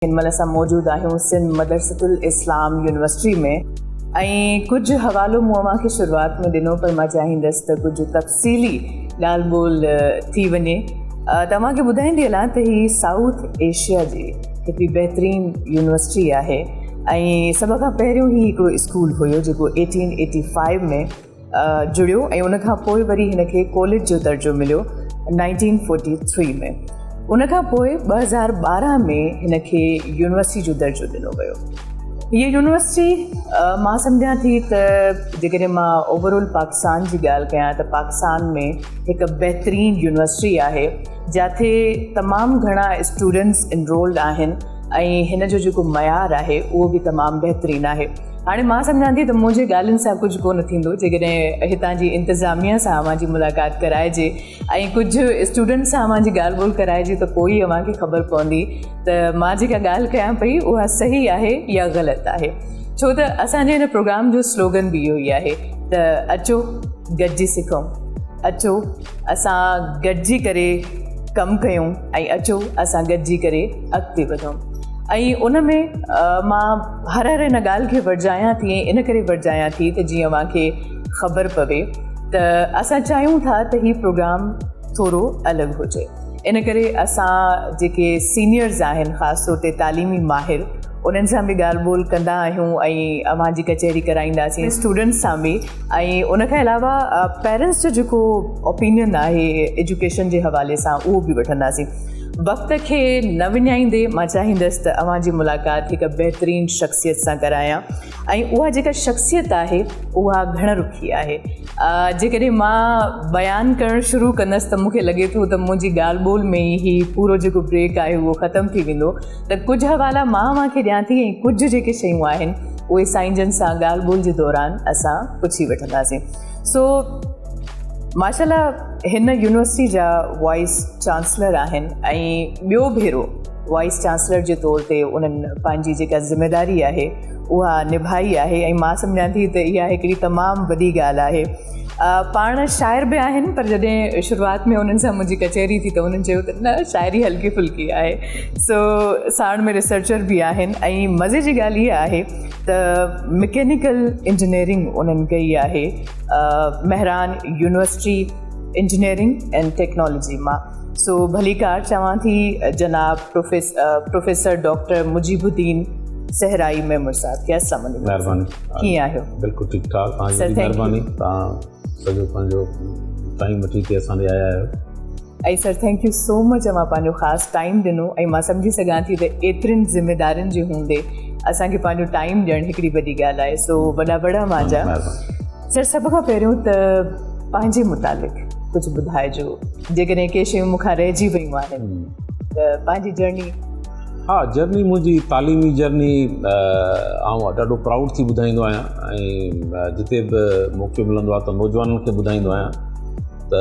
هن مهل اسان موجود آهيون سنڌ مدرسة الاسلام يونيورسٽي ۾ ۽ ڪجهه حوالو مون اوهان کي شروعات ۾ ڏنو پر مان چاهيندس ته ڪجهه تفصيلي ڳالهه ٻولهه ٿي وڃي ته اوهان کي ٻڌائيندي هلان ته هي سائوٿ ايشيا جي هڪڙي بهترين يونيورسٽي آهي ۽ سڀ کان پهريون هي هڪڙو اسڪول هيو جيڪو 1885 ۾ جڙيو ۽ ان کان پوء وري هن کي ڪاليج جو درجو مليو 1943 ۾ ان کان پوء 2012 ۾ هن کي يونيورسٽي جو درجو ڏنو ويو. هيء يونيورسٽي مان سمجهان ٿي ته جيڪڏهن مان اوور آل پاڪستان جي ڳالهه ڪيان ته پاڪستان ۾ هڪ بهترين يونيورسٽي آهي جاٿي تمام گهڻا اسٽوڊنٽس انرولڊ آهن ۽ هن جو جيڪو معيار آهي اهو به تمام بهترين آهي. هاڻي مان سمجهان ٿي ته منهنجي ڳالهين سان ڪجهه ڪونه ٿيندو جيڪڏهن هتان جي انتظاميا سان اوهان جي ملاقات ڪرائجي ۽ ڪجهه اسٽوڊنٽ سان اوهان جي ڳالهه ٻولهه ڪرائجي ته پوء ئي اوهان کي خبر پوندي ته مان جيڪا ڳالهه ڪيان پئي اها صحيح آهي يا غلط آهي ڇو ته اسان جي هن پروگرام جو سلوگن به اهو ئي آهي ته اچو گڏجي سکون اچو اسان گڏجي ڪري ڪم ڪيون ۽ اچو اسان گڏجي ڪري اڳتي وڌون ۽ ان ۾ مان هر هر ان ڳالهه کي ورجايان ٿي ۽ ان ڪري ورجايان ٿي ته جيئن اوهان کي خبر پوي ته اسان چاهيون ٿا ته هي پروگرام ٿورو الڳ هجي ان ڪري اسان جيڪي سينيئرز آهن خاص طور تي تعليمي ماهر انهن سان به ڳالهه ٻولهه ڪندا آهيون ۽ اوهان جي ڪچهري ڪرائينداسين اسٽوڊنٽس سان به ۽ ان کان علاوه پيرنٽس جو جيڪو اوپينين آهي ايجوڪيشن جي حوالي سان اهو به وٺنداسين وقت کي نه وڃائيندي مان چاهيندس ته اوهان جي ملاقات هڪ بهترين شخصيت سان ڪرايان ۽ اها جيڪا شخصيت آهي اها گهڻ رخي آهي جيڪڏهن مان بيان ڪرڻ شروع ڪندس ته مون کي لڳي ٿو ته منهنجي ڳالهه ٻولهه ۾ ئي هي پورو جيڪو بريڪ آهي اهو ختم ٿي ويندو ته ڪجهه حوالا مان اوهان کي ڏيان ٿي ۽ ڪجهه جيڪي شيون آهن اهي سائين جن سان ڳالهه ٻولهه جي دوران اسان پڇي وٺنداسين. سو ماشاء الله هن يونيورسٽي جا وائيس چانسلر آهن ۽ ٻيو ڀيرو وائيس چانسلر جي طور تي انهن پنهنجي جيڪا ذميداري آهي اها نڀائي آهي ۽ مان سمجهان ٿي ته اها هڪڙي تمام وڏي ڳالهه آهي. پاڻ شاعر به آهن پر جڏهن شروعات ۾ انهن سان منهنجي ڪچهري ٿي ته انهن چيو ته نه شاعري هلڪي ڦلڪي آهي سو ساڻ ۾ ريسرچر به آهن ۽ مزي جي ڳالهه اها آهي ته مڪينيڪل انجنيئرنگ انهن ڪئي آهي Mehran university engineering and technology مان سو ڀليڪار چوان ٿي جناب پروفيسر ڊاڪٽر مجيب الدين صحرائي ميمڻ صاحب کي. السلام عليڪم. مهرباني. ڪيئن آهيو؟ بلڪل ٺيڪ ٺاڪ توهان جي مهرباني توهان سڄو پنهنجو ٽائيم وٺي ڪري اسان ڏي آيا آهيو. ۽ Sir thank you so much اوهان پنهنجو خاص ٽائيم ڏنو ۽ مان سمجهي سگهان ٿي ته ايترين ذميدارين جي هوندي اسان کي پنهنجو ٽائيم ڏيڻ هڪڙي وڏي ڳالهه آهي سو وڏا وڙ اوهان جا. سر سڀ کان پهريون ته پنهنجي متعلق ڪجهه ٻڌائجو جيڪڏهن ڪي شيون مون کان رهجي ويون آهن ته پنهنجي جرني. ها جرني منهنجي تعليمي جرني آئون ڏاڍو پرائوڊ ٿي ٻڌائيندو آهيان ۽ جتي به موقعو ملندو آهي ته نوجوانن کي ٻڌائيندو آهيان ته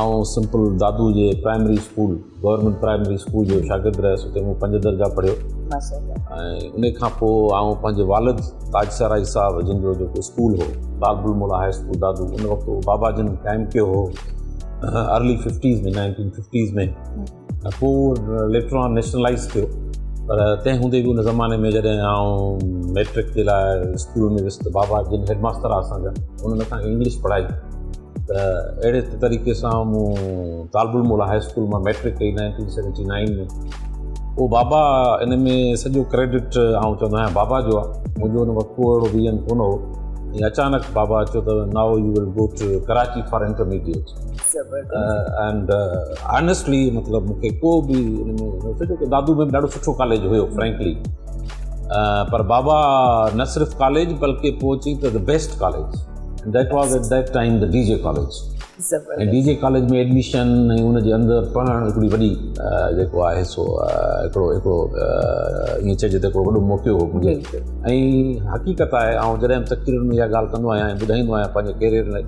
آئون سمپل دادو جي primary school government primary school جو شاگرد رهيس اتي مون پنج درجا پڙهيو ۽ ان کان پوء آئون پنهنجي والد تاج سرائي صاحب جن جو جيڪو اسڪول هو طالب الموليٰ هاء اسڪول دادو ان وقت اهو بابا جن قائم ڪيو هو ارلي ففٽيز ۾ نائنٽين ففٽيز ۾ پوء ليٽر آن نيشنلائز ٿيو پر تنهن هوندي به ان زماني ۾ جڏهن آئون ميٽرڪ جي لاء اسڪول ۾ ويس ته بابا جن هيڊ ماستر اسان جا انهن اسانکي انگلش پڙهائي ته اهڙي طريقي سان مون طالب الموليٰ هاء اسڪول مان ميٽرڪ ڪئي نائنٽين سيونٽي نائن ۾ پوء بابا ان ۾ سڄو ڪريڊٽ آئون چوندو آهيان بابا جو آهي منهنجو ان وقت ڪو اهڙو ويزن ڪونه هو ۽ اچانڪ بابا چيو ته now you will go to Karachi for intermediate and honestly مطلب مون کي ڪو به ان ۾ سڄو ڪو دادو ۾ ڏاڍو سٺو ڪاليج هيو فرينڪلي پر بابا نه صرف ڪاليج بلڪه پوء چئي ته the best college That was at that time the D J college ۽ D J college ۾ admission ۽ ان جي اندر پڙهڻ هڪڙي وڏي جيڪو آهي سو هڪڙو هڪڙو ائين چئجي ته هڪڙو وڏو موقعو هو منهنجي ۽ حقيقت آهي آئون جڏهن به تقريرن ۾ اها ڳالهه ڪندو آهيان ۽ ٻڌائيندو آهيان پنهنجي ڪيريئر لاء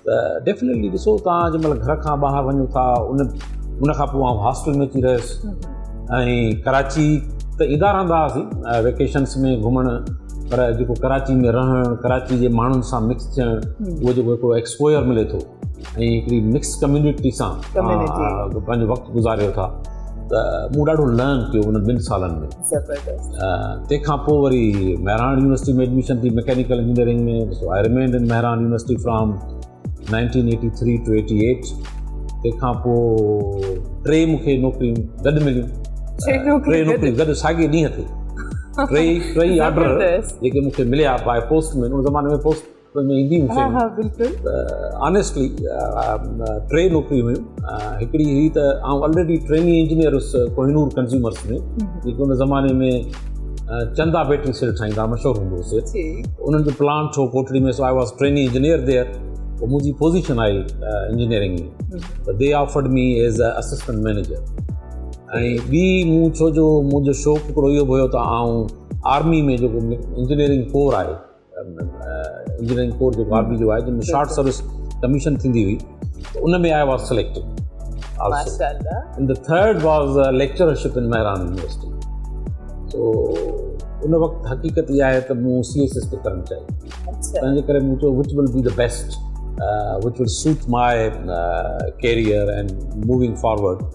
ته ڊيفنيٽلي ڏسو توهان جنهن مهل گهر کان ٻاهر وڃو ٿا ان ان کان پوء آئون هاسٽل ۾ اچي رهيس ۽ ڪراچي ته ايندا رهندا هئاسين ويڪيشنس ۾ گهمڻ پر جيڪو ڪراچي ۾ رهڻ ڪراچي جي ماڻهن سان مڪس ٿيڻ اهو جيڪو هڪڙو ايڪسپوزر ملي ٿو ۽ هڪڙي مڪس ڪميونٽي سان پنهنجو وقت گذاريو ٿا ته مون ڏاڍو لرن ڪيو انهن 2 سالن ۾. زبردست. تنهن کان پوء وري مهراڻ يونيورسٽي ۾ ايڊميشن ٿي mechanical engineering ۾، so I remained in Mehran University from 1983 to 88. تنهن کان پوء ٽي مون کي نوڪريون گڏ مليون، ٽي نوڪريون گڏ ساڳئي ڏينهن تي، ٽي ٽي آرڊر جيڪي مون کي مليا باء پوسٽ مين. ان زماني ۾ پوسٽ ۾ ايندي هيون شيون. بلڪل. آنيسٽلي ٽي نوڪريون هيون. هڪڙي هئي ته آئون آلريڊي ٽريني انجنيئر هيس ڪوهنور ڪنزيومرس ۾، جيڪي ان زماني ۾ چندا بيٽري سيل ٺاهيندا، مشهور هوندو هو سيل. انهن جو پلانٽ هو Kotri ۾، so I was trainee engineer there. پوء منهنجي پوزيشن آئي انجنيئرنگ ۾ ته they offered me as a assistant manager. ۽ ٻي مون ڇو جو منهنجو شوق هڪڙو اهو به هيو ته آئون آرمي ۾ جيڪو انجنيئرنگ ڪور آهي، انجنيئرنگ ڪور جيڪو آرمي جو آهي، جنهن ۾ شارٽ سروس ڪميشن ٿيندي هئي، ته ان ۾ I was selected also. And the third was lectureship in Mehran University. So ان وقت حقيقت اها آهي ته مون سي ايس ايس پي ڪرڻ چاهي، تنهنجي ڪري مون چيو which will be the best, which will suit my career and moving forward.